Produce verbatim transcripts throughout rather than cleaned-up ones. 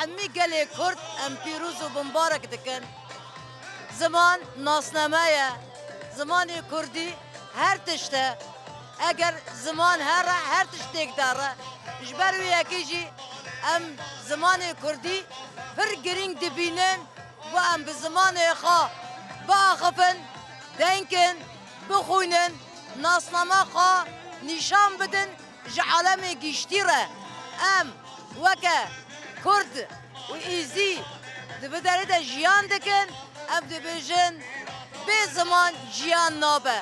Em gelê Kurd em pîroz û bimbarek dikin. Ziman nasname ye. Zimanê Kurdî her tişt e. Eger ziman here, her tişt têk dere. Ji ber wê yekê jî em zimanê Kurdî pir girîng dibînin û em bi zimanê xwe biaxifin, denkin, bixwînin, nasnama xwe nîşan bidin ji alemê giştî re. Em weke Kurd û Êzî di vê derê de jiyan dikin, em dibêjin, bê ziman jiyan nabe.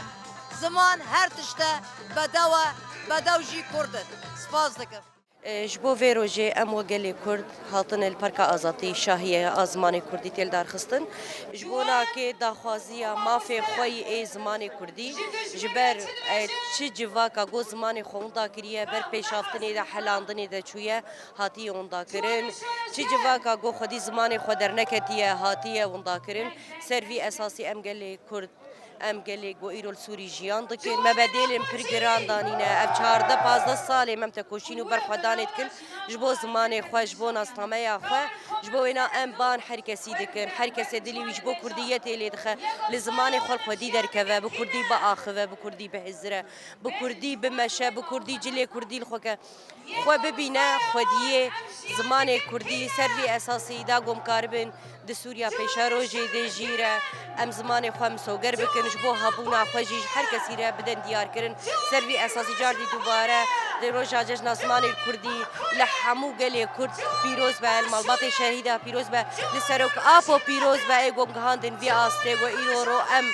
Ziman her tişt e, bedew e, bedew jî Kurd in. Spas dikim. E, ji bo vê rojê em wek gelê Kurd hatin li Parka Azadî şahiyê a zimanê Kurdî tê lidarxistin. Ji bona kê daxwaziya mafê xwe yî ê zimanê Kurdî, ji ber, e, çi civaka ku zimanê xwe winda kiriye, ber pêşaftinê de, helandinê de çûye, hatiye winda kirin. Çi civaka ku xwedî zimanê xwe derneketiye, hatiye winda kirin. Ser vî esasî em gelê Kurd, em gelê ku îro li Sûrî jiyan dikin, me bedêlên pir giran danîne. Ev çardeh pazdeh salê em tekoşîn û berxwedanê dikin ji bo zimanê xwe, ji bo nasnameya xwe. Ji bo wêna em ban her kesî dikin. Her kesê dilê wî ji bo kurdiyetê lê dixe. Li zimanê xwe li xwedî derkeve, bi kurdî biaxive, bi kurdî bihizire, bi kurdî bimeşe, bi kurdî cilê kurdî li xwe ke. Xwe bibîne xwediyê zimanê kurdî. Ser vî esasî da ku em karibin di Sûriya pêşerojê de jî re em zimanê xwe misoger bikin, ji bo hebûna xwe jî ji her kesî re bidin diyarkirin. Ser vî esasî cardî dubare di roja Cejna Zimanê Kurdî li hemû gelê Kurd pîroz be, li malbatê şehîda pîroz be, li Serok Apo pîroz be, ê ku em gihandin vî astê ku îro ro em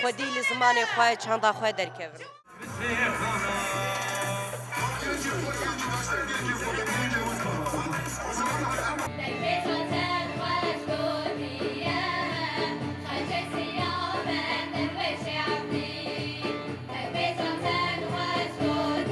xwedî li zimanê xwe çanda xwe derkevin.